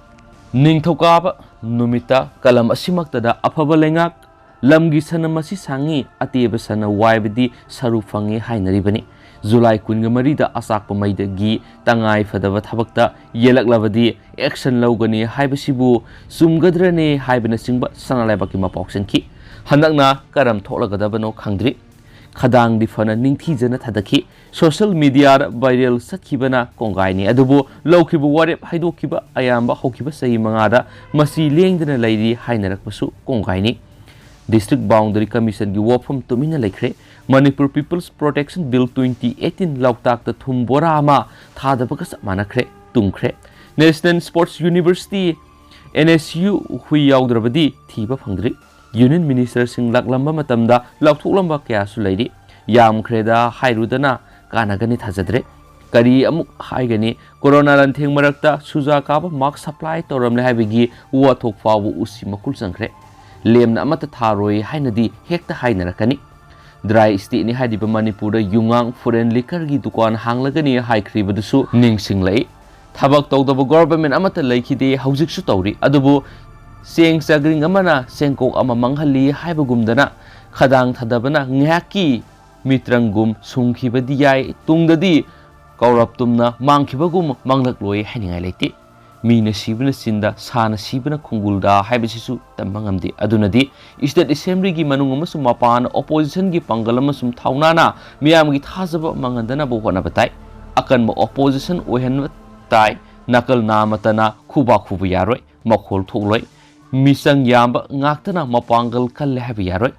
ꯅꯤꯡꯊꯧꯀꯥꯕ ꯅꯨꯃꯤꯠꯇ ꯀꯂꯝ ꯑꯁꯤꯃꯛꯇꯗ ꯑꯐꯕ ꯂꯩꯉꯥꯛ, ꯂꯝꯒꯤ ꯁꯟꯅ ꯃꯁꯤ ꯁꯥꯡꯉꯤ, ꯑꯇꯦꯕ ꯁꯟꯅ ꯋꯥꯏꯕꯗꯤ ꯁꯔꯨ ꯐꯪꯉꯤ ꯍꯥꯏꯅꯔꯤꯕꯅꯤ꯫ July ꯀꯨꯟꯒ ꯃꯔꯤꯗ ꯑꯆꯥꯛꯄ ꯃꯩꯗꯒꯤ ꯇꯉꯥꯏ ꯐꯗꯕ ꯊꯕꯛꯇ ꯌꯦꯜꯂꯛꯂꯕꯗꯤ action ꯂꯧꯒꯅꯤ ꯍꯥꯏꯕꯁꯤꯕꯨ ꯆꯨꯝꯒꯗ꯭ꯔꯅꯦ ꯍꯥꯏꯕꯅꯆꯤꯡꯕ ꯁꯅꯥ ꯂꯩꯕꯥꯛꯀꯤ ꯃꯄꯥꯎ ꯆꯦꯟꯈꯤ꯫ ꯍꯟꯗꯛꯅ ꯀꯔꯝ ꯊꯣꯛꯂꯒꯗꯕꯅꯣ ꯈꯪꯗ꯭ꯔꯤ꯫ ꯈꯗꯥꯡꯗꯤ ꯐꯅ ꯅꯤꯡꯊꯤꯖꯅ ꯊꯥꯗꯈꯤ꯫ Social media ꯗ viral ꯆꯠꯈꯤꯕꯅ ꯀꯣꯡꯒꯥꯏꯅꯤ, ꯑꯗꯨꯕꯨ ꯂꯧꯈꯤꯕ ꯋꯥꯔꯦꯞ ꯍꯥꯏꯗꯣꯛꯈꯤꯕ ꯑꯌꯥꯝꯕ ꯍꯧꯈꯤꯕ ꯆꯍꯤ ꯃꯉꯥꯗ ꯃꯁꯤ ꯂꯦꯡꯗꯅ ꯂꯩꯔꯤ ꯍꯥꯏꯅꯔꯛꯄꯁꯨ ꯀꯣꯡꯒꯥꯏꯅꯤ꯫ District Boundary Commissionꯒꯤ ꯋꯥꯐꯝ ꯇꯨꯃꯤꯟꯅ ꯂꯩꯈ꯭ꯔꯦ꯫ Manipur People's Protection Bill twenty eighteen ꯂꯣꯛꯇꯥꯛꯇ ꯊꯨꯝ ꯕꯣꯔꯥ ꯑꯃ ꯊꯥꯗꯕꯒ ꯆꯞ ꯃꯥꯟꯅꯈ꯭ꯔꯦ, ꯇꯨꯝꯈ꯭ꯔꯦ꯫ National Sports University, N S U, ꯍꯨꯏ ꯌꯥꯎꯗ꯭ꯔꯕꯗꯤ ꯊꯤꯕ ꯐꯪꯗ꯭ꯔꯤ꯫ Union Ministerꯁꯤꯡ ꯂꯥꯛꯂꯝꯕ ꯃꯇꯝꯗ ꯂꯥꯎꯊꯣꯛꯂꯝꯕ ꯀꯌꯥꯁꯨ ꯂꯩꯔꯤ꯫ ꯌꯥꯝꯈ꯭ꯔꯦꯗ ꯍꯥꯏꯔꯨꯗꯅ ꯀꯥꯟꯅꯒꯅꯤ ꯊꯥꯖꯗ꯭ꯔꯦ꯫ ꯀꯔꯤ ꯑꯃꯨꯛ ꯍꯥꯏꯒꯅꯤ? ꯀꯣꯔꯣꯅꯥ ꯂꯥꯟꯊꯦꯡ ꯃꯔꯛꯇ ꯁꯨꯖꯥ ꯀꯥꯕ mask supply ꯇꯧꯔꯝꯂꯦ ꯍꯥꯏꯕꯒꯤ ꯋꯥꯊꯣꯛ ꯐꯥꯎꯕ ꯎꯁꯤ ꯃꯀꯨꯜ ꯆꯪꯈ꯭ꯔꯦ꯫ ꯂꯦꯝꯅ ꯑꯃꯠꯇ ꯊꯥꯔꯣꯏ ꯍꯥꯏꯅꯗꯤ ꯍꯦꯛꯇ ꯍꯥꯏꯅꯔꯛꯀꯅꯤ꯫ Dry stateꯅꯤ ꯍꯥꯏꯔꯤꯕ ꯃꯅꯤꯄꯨꯔꯗ ꯌꯨꯉꯥꯡ foreign liquorꯒꯤ ꯗꯨꯀꯥꯟ ꯍꯥꯡꯂꯒꯅꯤ ꯍꯥꯏꯈ꯭ꯔꯤꯕꯗꯨꯁꯨ ꯅꯤꯡꯁꯤꯡꯂꯛꯏ꯫ ꯊꯕꯛ ꯇꯧꯗꯕ government ꯑꯃꯠꯇ ꯂꯩꯈꯤꯗꯦ, ꯍꯧꯖꯤꯛꯁꯨ ꯇꯧꯔꯤ꯫ ꯑꯗꯨꯕꯨ ꯆꯦꯡ ꯆꯒ꯭ꯔꯤꯡ ꯑꯃꯅ ꯆꯦꯡꯀꯣꯛ ꯑꯃ ꯃꯥꯡꯍꯜꯂꯤ ꯍꯥꯏꯕꯒꯨꯝꯗꯅ ꯈꯗꯥꯡ ꯊꯥꯗꯕꯅ ꯉꯥꯏꯍꯥꯛꯀꯤ ꯃꯤꯇ꯭ꯔꯪꯒꯨꯝ ꯁꯨꯡꯈꯤꯕꯗꯤ ꯌꯥꯏ, ꯇꯨꯡꯗꯗꯤ ꯀꯧꯔꯞ ꯇꯨꯝꯅ ꯃꯥꯡꯈꯤꯕꯒꯨꯝ ꯃꯥꯡꯂꯛꯂꯣꯏ ꯍꯥꯏꯅꯤꯡꯉꯥꯏ ꯂꯩꯇꯦ꯫ ꯃꯤꯅ ꯁꯤꯕꯅ ꯆꯤꯟꯗ, ꯁꯥꯅ ꯁꯤꯕꯅ ꯈꯣꯡꯒꯨꯜꯗ ꯍꯥꯏꯕꯁꯤꯁꯨ ꯇꯝꯕ ꯉꯝꯗꯦ꯫ ꯑꯗꯨꯅꯗꯤ State Assemblyꯒꯤ ꯃꯅꯨꯡ ꯑꯃꯁꯨꯡ ꯃꯄꯥꯟ oppositionꯒꯤ ꯄꯥꯡꯒꯜ ꯑꯃꯁꯨꯡ ꯊꯧꯅꯥꯅ ꯃꯤꯌꯥꯝꯒꯤ ꯊꯥꯖꯕ ꯃꯥꯡꯍꯟꯗꯅꯕ ꯍꯣꯠꯅꯕ ꯇꯥꯏ꯫ ꯑꯀꯟꯕ opposition ꯑꯣꯏꯍꯟꯕ ꯇꯥꯏ꯫ ꯅꯥꯀꯜ ꯅꯥꯃꯠꯇꯅ ꯈꯨꯕꯥꯛ ꯈꯨꯕ ꯌꯥꯔꯣꯏ, ꯃꯈꯣꯜ ꯊꯣꯛꯂꯣꯏ꯫ ꯃꯤꯆꯪ ꯌꯥꯝꯕ ꯉꯥꯛꯇꯅ ꯃꯄꯥꯡꯒꯜ ꯀꯜꯂꯦ ꯍꯥꯏꯕ ꯌꯥꯔꯣꯏ꯫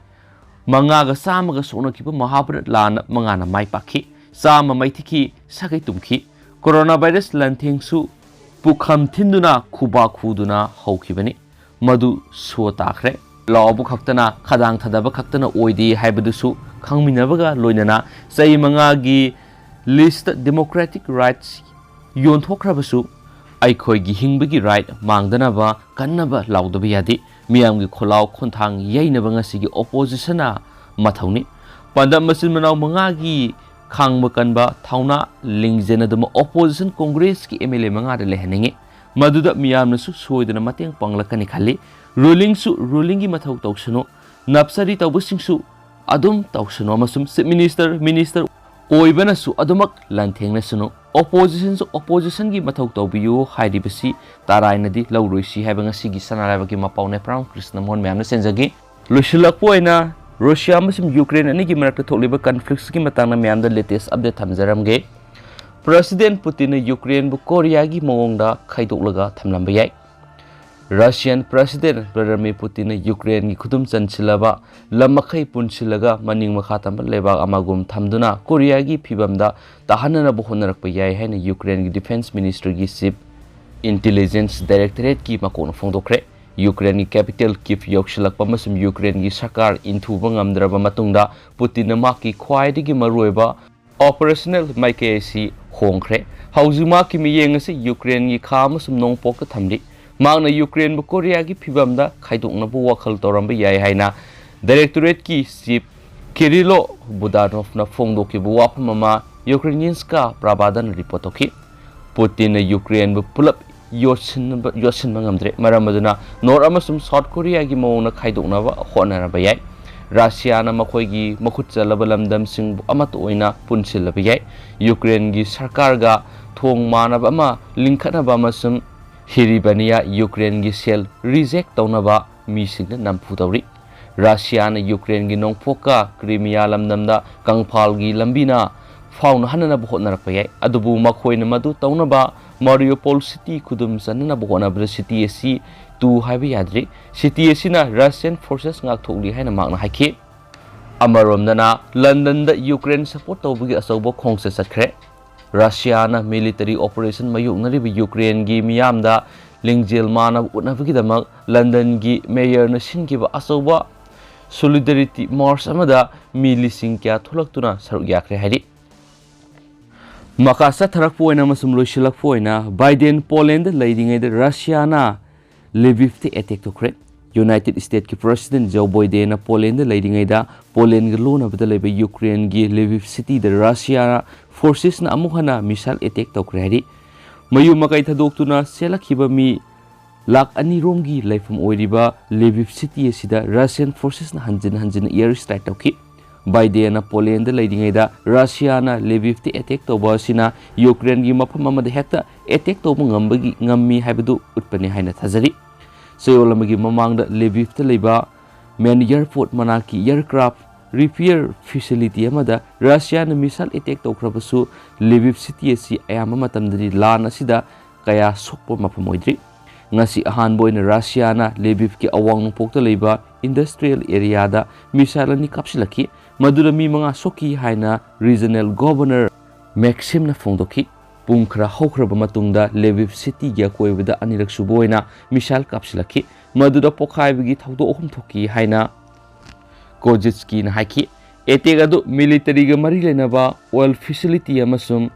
ꯃꯉꯥꯒ ꯆꯥꯝꯃꯒ ꯁꯣꯛꯅꯈꯤꯕ ꯃꯍꯥꯚꯥꯔꯠ ꯂꯥꯟꯅ ꯃꯉꯥꯅ ꯃꯥꯏ ꯄꯥꯛꯈꯤ, ꯆꯥꯝꯃ ꯃꯩꯊꯤꯈꯤ, ꯁꯥꯒꯩ ꯇꯨꯝꯈꯤ꯫ Coronavirus ꯂꯥꯟꯊꯦꯡꯁꯨ ꯄꯨꯈꯝ ꯊꯤꯟꯗꯨꯅ ꯈꯨꯕꯥꯛ ꯈꯨꯗꯨꯅ ꯍꯧꯈꯤꯕꯅꯤ꯫ ꯃꯗꯨ ꯁꯣ ꯇꯥꯈ꯭ꯔꯦ꯫ ꯂꯥꯎꯕ ꯈꯛꯇꯅ, ꯈꯗꯥꯡ ꯊꯥꯗꯕ ꯈꯛꯇꯅ ꯑꯣꯏꯗꯦ ꯍꯥꯏꯕꯗꯨꯁꯨ ꯈꯪꯃꯤꯟꯅꯕꯒ ꯂꯣꯏꯅꯅ ꯆꯍꯤ ꯃꯉꯥꯒꯤ lease democratic rights ꯌꯣꯟꯊꯣꯛꯈ꯭ꯔꯕꯁꯨ ꯑꯩꯈꯣꯏꯒꯤ ꯍꯤꯡꯕꯒꯤ right ꯃꯥꯡꯗꯅꯕ ꯀꯟꯅꯕ ꯂꯥꯎꯗꯕ ꯌꯥꯗꯦ꯫ ꯃꯤꯌꯥꯝꯒꯤ ꯈꯣꯜꯂꯥꯎ ꯈꯣꯟꯊꯥꯡ ꯌꯩꯅꯕ ꯉꯁꯤꯒꯤ oppositionꯅ ꯃꯊꯧꯅꯤ꯫ ꯄꯥꯟꯗꯝ ꯃꯆꯤꯟ ꯃꯅꯥꯎ ꯃꯉꯥꯒꯤ ꯈꯥꯡꯕ ꯀꯟꯕ ꯊꯧꯅꯥ ꯂꯤꯡꯖꯦꯜ ꯑꯗꯨꯃꯛ opposition Congressꯀꯤ M L A ꯃꯉꯥꯗ ꯂꯩꯍꯟꯅꯤꯡꯏ꯫ ꯃꯗꯨꯗ ꯃꯤꯌꯥꯝꯅꯁꯨ ꯁꯣꯏꯗꯅ ꯃꯇꯦꯡ ꯄꯥꯡꯂꯛꯀꯅꯤ ꯈꯜꯂꯤ꯫ Rulingꯁꯨ rulingꯒꯤ ꯃꯊꯧ ꯇꯧꯁꯅꯨ, ꯅꯞꯁꯔꯤ ꯇꯧꯕꯁꯤꯡꯁꯨ ꯑꯗꯨꯝ ꯇꯧꯁꯅꯨ ꯑꯃꯁꯨꯡ Chief Minister, Minister ꯑꯣꯏꯕꯅꯁꯨ ꯑꯗꯨꯃꯛ ꯂꯥꯟꯊꯦꯡꯅꯁꯅꯨ꯫ Oppositionꯁꯨ oppositionꯒꯤ ꯃꯊꯧ ꯇꯧꯕꯤꯌꯨ ꯍꯥꯏꯔꯤꯕꯁꯤ ꯇꯔꯥꯏꯅꯗꯤ ꯂꯧꯔꯣꯏꯁꯤ ꯍꯥꯏꯕ ꯉꯁꯤꯒꯤ ꯁꯅꯥ ꯂꯩꯕꯥꯛꯀꯤ ꯃꯄꯥꯎ ꯅꯦꯄ꯭ꯔꯥꯝ ꯀ꯭ꯔꯤꯁꯅ ꯃꯣꯍꯟ ꯃꯌꯥꯝꯅ ꯁꯦꯟꯖꯒꯦ꯫ ꯂꯣꯏꯁꯤꯜꯂꯛꯄ ꯑꯣꯏꯅ ꯔꯨꯁꯤꯌꯥ ꯑꯃꯁꯨꯡ ꯌꯨꯀ꯭ꯔꯦꯟ ꯑꯅꯤꯒꯤ ꯃꯔꯛꯇ ꯊꯣꯛꯂꯤꯕ conflictsꯀꯤ ꯃꯇꯥꯡꯗ ꯃꯌꯥꯝꯗ latest update ꯊꯝꯖꯔꯝꯒꯦ꯫ President Putinꯅ ꯌꯨꯀ꯭ꯔꯦꯟꯕꯨ ꯀꯣꯔꯤꯌꯥꯒꯤ ꯃꯑꯣꯡꯗ ꯈꯥꯏꯗꯣꯛꯂꯒ ꯊꯝꯂꯝꯕ ꯌꯥꯏ꯫ Russian President Vladimir Putinꯅ ꯌꯨꯀ꯭ꯔꯦꯟꯒꯤ ꯈꯨꯗꯨꯝ ꯆꯟꯁꯤꯜꯂꯕ ꯂꯝ ꯃꯈꯩ ꯄꯨꯟꯁꯤꯜꯂꯒ ꯃꯅꯤꯡ ꯃꯈꯥ ꯇꯝꯕ ꯂꯩꯕꯥꯛ ꯑꯃꯒꯨꯝ ꯊꯝꯗꯨꯅ ꯀꯣꯔꯤꯌꯥꯒꯤ ꯐꯤꯕꯝꯗ ꯇꯥꯍꯟꯅꯅꯕ ꯍꯣꯠꯅꯔꯛꯄ ꯌꯥꯏ ꯍꯥꯏꯅ ꯌꯨꯀ꯭ꯔꯦꯟꯒꯤ Defense Ministryꯒꯤ Chief Intelligence Directorateꯀꯤ ꯃꯀꯣꯛꯅ ꯐꯣꯡꯗꯣꯛꯈ꯭ꯔꯦ꯫ ꯌꯨꯀ꯭ꯔꯦꯟꯒꯤ capital Kyiv ꯌꯧꯁꯤꯜꯂꯛꯄ ꯑꯃꯁꯨꯡ ꯌꯨꯀ꯭ꯔꯦꯟꯒꯤ ꯁꯔꯀꯥꯔ ꯏꯟꯊꯨꯕ ꯉꯝꯗ꯭ꯔꯕ ꯃꯇꯨꯡꯗ ꯄꯨꯇꯤꯟꯅ ꯃꯍꯥꯛꯀꯤ ꯈ꯭ꯋꯥꯏꯗꯒꯤ ꯃꯔꯨꯑꯣꯏꯕ operational ꯃꯥꯏꯀꯩ ꯑꯁꯤ ꯍꯣꯡꯈ꯭ꯔꯦ꯫ ꯍꯧꯖꯤꯛ ꯃꯍꯥꯛꯀꯤ ꯃꯤꯠꯌꯦꯡ ꯑꯁꯤ ꯌꯨꯀ꯭ꯔꯦꯟꯒꯤ ꯈꯥ ꯑꯃꯁꯨꯡ ꯅꯣꯡꯄꯣꯛꯇ ꯊꯝꯂꯤ꯫ ꯃꯍꯥꯛꯅ ꯌꯨꯀ꯭ꯔꯦꯟꯕꯨ ꯀꯣꯔꯤꯌꯥꯒꯤ ꯐꯤꯕꯝꯗ ꯈꯥꯏꯗꯣꯛꯅꯕ ꯋꯥꯈꯜ ꯇꯧꯔꯝꯕ ꯌꯥꯏ ꯍꯥꯏꯅ Directorateꯀꯤ Chief Kirilo Budanovꯅ ꯐꯣꯡꯗꯣꯛꯈꯤꯕ ꯋꯥꯐꯝ ꯑꯃ Ukrainska Pravdaꯅ report ꯇꯧꯈꯤ꯫ ꯄꯨꯇꯤꯟꯅ ꯌꯨꯀ꯭ꯔꯦꯟꯕꯨ ꯄꯨꯂꯞ ꯌꯣꯠꯁꯤꯟꯕ, ꯌꯣꯠꯁꯤꯟꯕ ꯉꯝꯗ꯭ꯔꯦ꯫ ꯃꯔꯝ ꯑꯗꯨꯅ North ꯑꯃꯁꯨꯡ South Koreaꯒꯤ ꯃꯑꯣꯡꯗ ꯈꯥꯏꯗꯣꯛꯅꯕ ꯍꯣꯠꯅꯔꯕ ꯌꯥꯏ꯫ ꯔꯁꯤꯌꯥꯅ ꯃꯈꯣꯏꯒꯤ ꯃꯈꯨꯠ ꯆꯜꯂꯕ ꯂꯝꯗꯝꯁꯤꯡꯕꯨ ꯑꯃꯠꯇ ꯑꯣꯏꯅ ꯄꯨꯟꯁꯤꯜꯂꯕ ꯌꯥꯏ꯫ ꯌꯨꯀ꯭ꯔꯦꯟꯒꯤ ꯁꯔꯀꯥꯔꯒ ꯊꯣꯡ ꯃꯥꯟꯅꯕ ꯑꯃ ꯂꯤꯡꯈꯠꯅꯕ ꯑꯃꯁꯨꯡ ꯍꯤꯔꯤꯕꯅꯤꯌꯥ ꯌꯨꯀ꯭ꯔꯦꯟꯒꯤ ꯁꯦꯜ reject ꯇꯧꯅꯕ ꯃꯤꯁꯤꯡꯗ ꯅꯝꯐꯨ ꯇꯧꯔꯤ꯫ ꯔꯁꯤꯌꯥꯅ ꯌꯨꯀ꯭ꯔꯦꯟꯒꯤ ꯅꯣꯡꯄꯣꯛꯀ ꯀ꯭ꯔꯤꯃꯤꯌꯥ ꯂꯝꯗꯝꯗ ꯀꯪꯐꯥꯜꯒꯤ ꯂꯝꯕꯤꯅ ꯐꯥꯎꯅꯍꯟꯅꯅꯕ ꯍꯣꯠꯅꯔꯛꯄ ꯌꯥꯏ꯫ ꯑꯗꯨꯕꯨ ꯃꯈꯣꯏꯅ ꯃꯗꯨ ꯇꯧꯅꯕ Mariupol city ꯈꯨꯗꯨꯝ ꯆꯟꯅꯅꯕ ꯍꯣꯠꯅꯕꯗ city ꯑꯁꯤ ꯇꯨ ꯍꯥꯏꯕ ꯌꯥꯗ꯭ꯔꯤ꯫ City ꯑꯁꯤꯅ Russian forces ꯉꯥꯛꯊꯣꯛꯂꯤ ꯍꯥꯏꯅ ꯃꯍꯥꯛꯅ ꯍꯥꯏꯈꯤ꯫ ꯑꯃꯔꯣꯝꯗꯅ ꯂꯟꯗꯟꯗ ꯌꯨꯀ꯭ꯔꯦꯟ support ꯇꯧꯕꯒꯤ ꯑꯆꯧꯕ ꯈꯣꯡꯆꯠ ꯆꯠꯈ꯭ꯔꯦ꯫ ꯔꯁꯤꯌꯥꯅ military operation ꯃꯥꯌꯣꯛꯅꯔꯤꯕ ꯌꯨꯀ꯭ꯔꯦꯟꯒꯤ ꯃꯤꯌꯥꯝꯗ ꯂꯤꯡꯖꯦꯜ ꯃꯥꯟꯅꯕ ꯎꯠꯅꯕꯒꯤꯗꯃꯛ ꯂꯟꯗꯟꯒꯤ mayorꯅ ꯁꯤꯟꯈꯤꯕ ꯑꯆꯧꯕ solidarity march ꯑꯃꯗ ꯃꯤ ꯂꯤꯁꯤꯡ ꯀꯌꯥ ꯊꯣꯛꯂꯛꯇꯨꯅ ꯁꯔꯨꯛ ꯌꯥꯈ꯭ꯔꯦ ꯍꯥꯏꯔꯤ꯫ ꯃꯈꯥ ꯆꯠꯊꯔꯛꯄ ꯑꯣꯏꯅ ꯑꯃꯁꯨꯡ ꯂꯣꯏꯁꯤꯜꯂꯛꯄ ꯑꯣꯏꯅ, ꯕꯥꯏꯗꯦꯟ ꯄꯣꯂꯦꯟꯗ ꯂꯩꯔꯤꯉꯩꯗ ꯔꯁꯤꯌꯥꯅ ꯂꯤꯚꯤꯚꯇ attack ꯇꯧꯈ꯭ꯔꯦ꯫ United States ꯀꯤ President Joe Bidenꯅ ꯄꯣꯂꯦꯟꯗ ꯂꯩꯔꯤꯉꯩꯗ ꯄꯣꯂꯦꯟꯒ ꯂꯣꯟꯅꯕꯗ ꯂꯩꯕ ꯌꯨꯀ꯭ꯔꯦꯟꯒꯤ ꯂꯤꯚꯤꯚ cityꯗ ꯔꯁꯤꯌꯥ forcesꯅ ꯑꯃꯨꯛ ꯍꯟꯅ missile attack ꯇꯧꯈ꯭ꯔꯦ ꯍꯥꯏꯔꯤ꯫ ꯃꯌꯨꯝ ꯃꯀꯩ ꯊꯥꯗꯣꯛꯇꯨꯅ ꯆꯦꯜꯂꯛꯈꯤꯕ ꯃꯤ ꯂꯥꯈ ꯑꯅꯤ ꯔꯣꯝꯒꯤ ꯂꯩꯐꯝ ꯑꯣꯏꯔꯤꯕ ꯂꯤꯚꯤꯚ city ꯑꯁꯤꯗ Russian forcesꯅ ꯍꯟꯖꯤꯟ ꯍꯟꯖꯤꯟꯅ air strike ꯇꯧꯈꯤ꯫ ꯕꯥꯏꯗꯦꯟꯅ ꯄꯣꯂꯦꯟꯗ ꯂꯩꯔꯤꯉꯩꯗ ꯔꯁꯤꯌꯥꯅ ꯂꯤꯚꯤꯚꯇ attack ꯇꯧꯕ ꯑꯁꯤꯅ ꯌꯨꯀ꯭ꯔꯦꯟꯒꯤ ꯃꯐꯝ ꯑꯃꯗ ꯍꯦꯛꯇ attack ꯇꯧꯕ ꯉꯝꯕꯒꯤ, ꯉꯝꯃꯤ ꯍꯥꯏꯕꯗꯨ ꯎꯠꯄꯅꯤ ꯍꯥꯏꯅ ꯊꯥꯖꯔꯤ꯫ ꯆꯌꯣꯜ ꯑꯃꯒꯤ ꯃꯃꯥꯡꯗ ꯂꯤꯚꯤꯚꯇ ꯂꯩꯕ main airport ꯃꯅꯥꯛꯀꯤ aircraft repair facility ꯑꯃꯗ ꯔꯁꯤꯌꯥꯅ missile attack ꯇꯧꯈ꯭ꯔꯕꯁꯨ, ꯂꯤꯚꯤꯚ city ꯑꯁꯤ ꯑꯌꯥꯝꯕ ꯃꯇꯝꯗꯗꯤ ꯂꯥꯟ ꯑꯁꯤꯗ ꯀꯌꯥ ꯁꯣꯛꯄ ꯃꯐꯝ ꯑꯣꯏꯗ꯭ꯔꯤ꯫ ꯉꯁꯤ ꯑꯍꯥꯟꯕ ꯑꯣꯏꯅ ꯔꯁꯤꯌꯥꯅ ꯂꯦꯕꯤꯚꯀꯤ ꯑꯋꯥꯡ ꯅꯣꯡꯄꯣꯛꯇ ꯂꯩꯕ industrial areaꯗ missile ꯑꯅꯤ ꯀꯥꯞꯁꯤꯜꯂꯛꯈꯤ, ꯃꯗꯨꯗ ꯃꯤ ꯃꯉꯥ ꯁꯣꯛꯈꯤ ꯍꯥꯏꯅ regional governor Maximꯅ ꯐꯣꯡꯗꯣꯛꯈꯤ꯫ ꯄꯨꯡ ꯈꯔ ꯍꯧꯈ꯭ꯔꯕ ꯃꯇꯨꯡꯗ ꯂꯦꯕꯤꯚ cityꯒꯤ ꯑꯀꯣꯏꯕꯗ ꯑꯅꯤꯔꯛ ꯁꯨꯕ ꯑꯣꯏꯅ missile ꯀꯥꯞꯁꯤꯜꯂꯛꯈꯤ, ꯃꯗꯨꯗ ꯄꯣꯈꯥꯏꯕꯒꯤ ꯊꯧꯗꯣꯛ ꯑꯍꯨꯝ ꯊꯣꯛꯈꯤ ꯍꯥꯏꯅ Kozytskyꯅ ꯍꯥꯏꯈꯤ꯫ Attack ꯑꯗꯨ militaryꯒ ꯃꯔꯤ ꯂꯩꯅꯕ oil facility ꯑꯃꯁꯨꯡ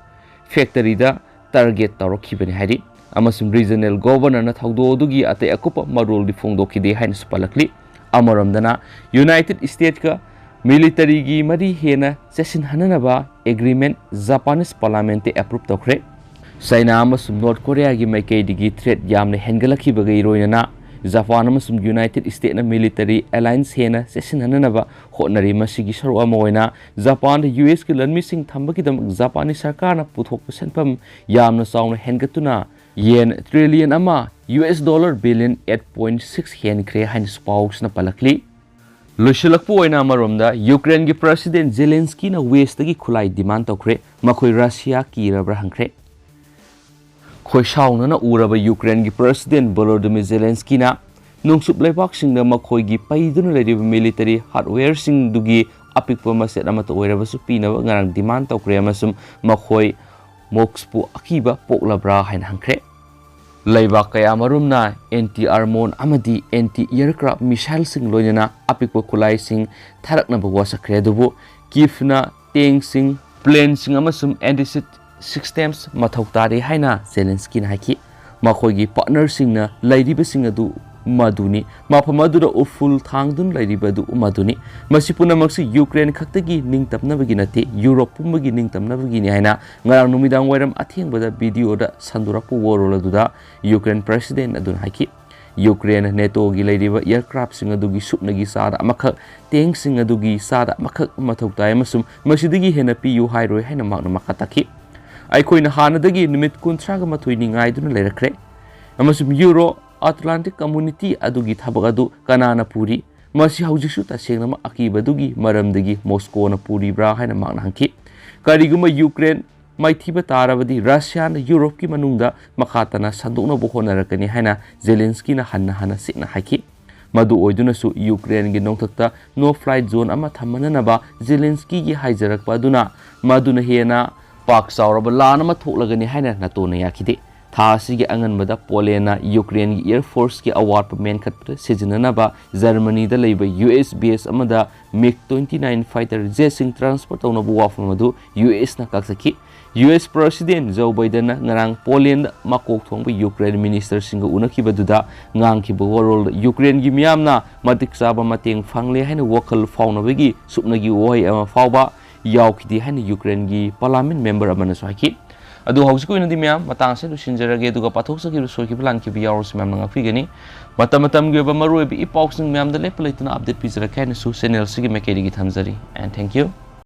factoryꯗ target ꯇꯧꯔꯛꯈꯤꯕꯅꯤ ꯍꯥꯏꯔꯤ, ꯑꯃꯁꯨꯡ regional governorꯅ ꯊꯧꯗꯣꯛ ꯑꯗꯨꯒꯤ ꯑꯇꯩ ꯑꯀꯨꯞꯄ ꯃꯔꯣꯜꯗꯤ ꯐꯣꯡꯗꯣꯛꯈꯤꯗꯦ ꯍꯥꯏꯅꯁꯨ ꯄꯜꯂꯛꯂꯤ꯫ ꯑꯃꯔꯣꯝꯗꯅ, United Statesꯀ militaryꯒꯤ ꯃꯔꯤ ꯍꯦꯟꯅ ꯆꯦꯠꯁꯤꯟꯍꯟꯅꯅꯕ agreement Japanese parliamentꯇ approve ꯇꯧꯈ꯭ꯔꯦ꯫ ꯆꯥꯏꯅꯥ ꯑꯃꯁꯨꯡ ꯅꯣꯔꯠ ꯀꯣꯔꯤꯌꯥꯒꯤ ꯃꯥꯏꯀꯩꯗꯒꯤ threat ꯌꯥꯝꯅ ꯍꯦꯟꯒꯠꯂꯛꯈꯤꯕꯒ ꯏꯔꯣꯏꯅꯅ, ꯖꯄꯥꯟ ꯑꯃꯁꯨꯡ United Statesꯅ military alliance ꯍꯦꯟꯅ ꯆꯦꯠꯁꯤꯟꯍꯟꯅꯅꯕ ꯍꯣꯠꯅꯔꯤ꯫ ꯃꯁꯤꯒꯤ ꯁꯔꯨꯛ ꯑꯃ ꯑꯣꯏꯅ, ꯖꯄꯥꯟꯗ USꯀꯤ ꯂꯟꯃꯤꯁꯤꯡ ꯊꯝꯕꯒꯤꯗꯃꯛ ꯖꯄꯥꯅꯤ ꯁꯔꯀꯥꯔꯅ ꯄꯨꯊꯣꯛꯄ ꯁꯦꯟꯐꯝ ꯌꯥꯝꯅ ꯆꯥꯎꯅ ꯍꯦꯟꯒꯠꯇꯨꯅ yen trillion ꯑꯃ, US dollar billion eight point six ꯍꯦꯟꯈ꯭ꯔꯦ ꯍꯥꯏꯅꯁꯨ ꯄꯥꯎꯁꯤꯅ ꯄꯜꯂꯛꯂꯤ꯫ ꯂꯣꯏꯁꯤꯜꯂꯛꯄ ꯑꯣꯏꯅ, ꯑꯃꯔꯣꯝꯗ ꯌꯨꯀ꯭ꯔꯦꯟꯒꯤ President Zelenskyꯅ Westꯇꯒꯤ ꯈꯨꯠꯂꯥꯏ demand ꯇꯧꯈ꯭ꯔꯦ, ꯃꯈꯣꯏ ꯔꯁꯤꯌꯥ ꯀꯤꯔꯕ꯭ꯔꯥ ꯍꯪꯈ꯭ꯔꯦ꯫ ꯈꯣꯏꯁꯥꯎꯅꯅ ꯎꯔꯕ ꯌꯨꯀ꯭ꯔꯦꯟꯒꯤ President Volodymyr Zelenskyꯅ ꯅꯣꯡꯆꯨꯞ ꯂꯩꯕꯥꯛꯁꯤꯡꯗ ꯃꯈꯣꯏꯒꯤ ꯄꯩꯗꯨꯅ ꯂꯩꯔꯤꯕ military hardwareꯁꯤꯡꯗꯨꯒꯤ ꯑꯄꯤꯛꯄ ꯃꯆꯦꯠ ꯑꯃꯠꯇ ꯑꯣꯏꯔꯕꯁꯨ ꯄꯤꯅꯕ ꯉꯔꯥꯡ demand ꯇꯧꯈ꯭ꯔꯦ, ꯑꯃꯁꯨꯡ ꯃꯈꯣꯏ Muskꯨ ꯑꯀꯤꯕ ꯄꯣꯛꯂꯕ꯭ꯔꯥ ꯍꯥꯏꯅ ꯍꯪꯈ꯭ꯔꯦ꯫ ꯂꯩꯕꯥꯛ ꯀꯌꯥꯃꯔꯨꯝꯅ anti armon ꯑꯃꯗꯤ anti aircraft missileꯁꯤꯡ ꯂꯣꯏꯅꯅ ꯑꯄꯤꯛꯄ ꯈꯨꯠꯂꯥꯏꯁꯤꯡ ꯊꯥꯔꯛꯅꯕ ꯋꯥꯁꯛꯈ꯭ꯔꯦ, ꯑꯗꯨꯕꯨ Kyivꯅ tankꯁꯤꯡ, planeꯁꯤꯡ ꯑꯃꯁꯨꯡ anti-ship systems ꯃꯊꯧ ꯇꯥꯔꯤ ꯍꯥꯏꯅ Zelenskyꯅ ꯍꯥꯏꯈꯤ꯫ ꯃꯈꯣꯏꯒꯤ partnerꯁꯤꯡꯅ ꯂꯩꯔꯤꯕꯁꯤꯡ ꯑꯗꯨ ꯃꯗꯨꯅꯤ, ꯃꯐꯝ ꯑꯗꯨꯗ ꯎꯐꯨꯜ ꯊꯥꯡꯗꯨꯅ ꯂꯩꯔꯤꯕ ꯑꯗꯨ ꯃꯗꯨꯅꯤ꯫ ꯃꯁꯤ ꯄꯨꯝꯅꯃꯛꯁꯤ ꯌꯨꯀ꯭ꯔꯦꯟ ꯈꯛꯇꯒꯤ ꯅꯤꯡꯇꯝꯅꯕꯒꯤ ꯅꯠꯇꯦ, ꯌꯨꯔꯣꯞ ꯄꯨꯝꯕꯒꯤ ꯅꯤꯡꯇꯝꯅꯕꯒꯤꯅꯤ ꯍꯥꯏꯅ ꯉꯔꯥꯡ ꯅꯨꯃꯤꯗꯥꯡ ꯋꯥꯏꯔꯝ ꯑꯊꯦꯡꯕꯗ videoꯗ ꯁꯟꯗꯣꯔꯛꯄ ꯋꯥꯔꯣꯜ ꯑꯗꯨꯗ ꯌꯨꯀ꯭ꯔꯦꯟ President ꯑꯗꯨꯅ ꯍꯥꯏꯈꯤ꯫ ꯌꯨꯀ꯭ꯔꯦꯟꯅ NATOꯒꯤ ꯂꯩꯔꯤꯕ aircraftꯁꯤꯡ ꯑꯗꯨꯒꯤ ꯁꯨꯞꯅꯒꯤ ꯆꯥꯗ ꯑꯃꯈꯛ, tankꯁꯤꯡ ꯑꯗꯨꯒꯤ ꯆꯥꯗ ꯑꯃꯈꯛ ꯃꯊꯧ ꯇꯥꯏ ꯑꯃꯁꯨꯡ ꯃꯁꯤꯗꯒꯤ ꯍꯦꯟꯅ ꯄꯤꯌꯨ ꯍꯥꯏꯔꯣꯏ ꯍꯥꯏꯅ ꯃꯍꯥꯛꯅ ꯃꯈꯥ ꯇꯥꯈꯤ꯫ ꯑꯩꯈꯣꯏꯅ ꯍꯥꯟꯅꯗꯒꯤ ꯅꯨꯃꯤꯠ ꯀꯨꯟꯊ꯭ꯔꯥꯒ ꯃꯥꯊꯣꯏꯅꯤ ꯉꯥꯏꯗꯨꯅ ꯂꯩꯔꯛꯈ꯭ꯔꯦ, ꯑꯃꯁꯨꯡ Euro Atlantic community ꯑꯗꯨꯒꯤ ꯊꯕꯛ ꯑꯗꯨ ꯀꯅꯥꯅ ꯄꯨꯔꯤ? ꯃꯁꯤ ꯍꯧꯖꯤꯛꯁꯨ ꯇꯁꯦꯡꯅꯃꯛ ꯑꯀꯤꯕꯗꯨꯒꯤ ꯃꯔꯝꯗꯒꯤ ꯃꯣꯁꯀꯣꯅ ꯄꯨꯔꯤꯕ꯭ꯔꯥ ꯍꯥꯏꯅ ꯃꯍꯥꯛꯅ ꯍꯪꯈꯤ꯫ ꯀꯔꯤꯒꯨꯝꯕ ꯌꯨꯀ꯭ꯔꯦꯟ ꯃꯥꯏꯊꯤꯕ ꯇꯥꯔꯕꯗꯤ ꯔꯁꯤꯌꯥꯅ ꯌꯨꯔꯣꯞꯀꯤ ꯃꯅꯨꯡꯗ ꯃꯈꯥ ꯇꯥꯅ ꯁꯟꯗꯣꯛꯅꯕ ꯍꯣꯠꯅꯔꯛꯀꯅꯤ ꯍꯥꯏꯅ ꯖꯦꯂꯦꯟꯁꯀꯤꯅ ꯍꯟꯅ ꯍꯟꯅ ꯁꯦꯡꯅ ꯍꯥꯏꯈꯤ꯫ ꯃꯗꯨ ꯑꯣꯏꯗꯨꯅꯁꯨ ꯌꯨꯀ꯭ꯔꯦꯟꯒꯤ ꯅꯣꯡꯊꯛꯇ no flight zone ꯑꯃ ꯊꯝꯃꯅꯅꯕ ꯖꯦꯂꯦꯟꯁꯀꯤꯒꯤ ꯍꯥꯏꯖꯔꯛꯄ ꯑꯗꯨꯅ ꯃꯗꯨꯅ ꯍꯦꯟꯅ ꯄꯥꯛ ꯆꯥꯎꯔꯕ ꯂꯥꯟ ꯑꯃ ꯊꯣꯛꯂꯒꯅꯤ ꯍꯥꯏꯅ ꯅꯥꯇꯣꯅ ꯌꯥꯈꯤꯗꯦ꯫ ꯊꯥ ꯑꯁꯤꯒꯤ ꯑꯉꯟꯕꯗ ꯄꯣꯂꯦꯟꯅ ꯌꯨꯀ꯭ꯔꯦꯟꯒꯤ ꯑꯦꯌꯔ ꯐꯣꯔꯁꯀꯤ ꯑꯋꯥꯠꯄ ꯃꯦꯟꯈꯠꯄꯗ ꯁꯤꯖꯤꯟꯅꯅꯕ ꯖꯔꯃꯅꯤꯗ ꯂꯩꯕ ꯌꯨ ꯑꯦꯁ ꯕꯦꯁ ꯑꯃꯗ ꯃꯤꯒ twenty nine fighter jetꯁꯤꯡ transfer ꯇꯧꯅꯕ ꯋꯥꯐꯝ ꯑꯗꯨ ꯌꯨ ꯑꯦꯁꯅ ꯀꯛꯊꯠꯈꯤ꯫ ꯌꯨ ꯑꯦꯁ ꯄ꯭ꯔꯦꯁꯤꯗꯦꯟ ꯖꯣ ꯕꯥꯏꯗꯟꯅ ꯉꯔꯥꯡ ꯄꯣꯂꯦꯟꯗ ꯃꯀꯣꯛ ꯊꯣꯡꯕ ꯌꯨꯀ꯭ꯔꯦꯟ ꯃꯤꯅꯤꯁꯇꯔꯁꯤꯡꯒ ꯎꯅꯈꯤꯕꯗꯨꯗ ꯉꯥꯡꯈꯤꯕ ꯋꯥꯔꯣꯜꯗ ꯌꯨꯀ꯭ꯔꯦꯟꯒꯤ ꯃꯤꯌꯥꯝꯅ ꯃꯇꯤꯛ ꯆꯥꯕ ꯃꯇꯦꯡ ꯐꯪꯂꯦ ꯍꯥꯏꯅ ꯋꯥꯈꯜ ꯐꯥꯎꯅꯕꯒꯤ ꯁꯨꯞꯅꯒꯤ ꯋꯥꯍꯩ ꯑꯃ ꯐꯥꯎꯕ ꯌꯥꯎꯈꯤꯗꯦ ꯍꯥꯏꯅ ꯌꯨꯀ꯭ꯔꯦꯟꯒꯤ ꯄꯥꯔꯂꯥꯃꯦꯟ ꯃꯦꯝꯕꯔ ꯑꯃꯅꯁꯨ ꯍꯥꯏꯈꯤ꯫ ꯑꯗꯨ ꯍꯧꯖꯤꯛꯀꯤ ꯑꯣꯏꯅꯗꯤ ꯃꯌꯥꯝ ꯃꯇꯥꯡ ꯑꯁꯤꯗ ꯂꯣꯏꯁꯤꯟꯖꯔꯒꯦ, ꯑꯗꯨꯒ ꯄꯥꯊꯣꯛꯆꯈꯤꯕ ꯁꯣꯏꯈꯤꯕ ꯂꯥꯟꯈꯤꯕ ꯌꯥꯎꯔꯁꯨ ꯃꯌꯥꯝꯅ ꯉꯥꯛꯄꯤꯒꯅꯤ꯫ ꯃꯇꯝ ꯃꯇꯝꯒꯤ ꯑꯣꯏꯕ ꯃꯔꯨꯑꯣꯏꯕ ꯏ ꯄꯥꯎꯁꯤꯡ ꯃꯌꯥꯝꯗ ꯂꯦꯞꯄ ꯂꯩꯇꯅ update ꯄꯤꯖꯔꯛꯀꯦ ꯍꯥꯏꯅꯁꯨ channel ꯑꯁꯤꯒꯤ ꯃꯥꯏꯀꯩꯗꯒꯤ ꯊꯝꯖꯔꯤ꯫ And thank you.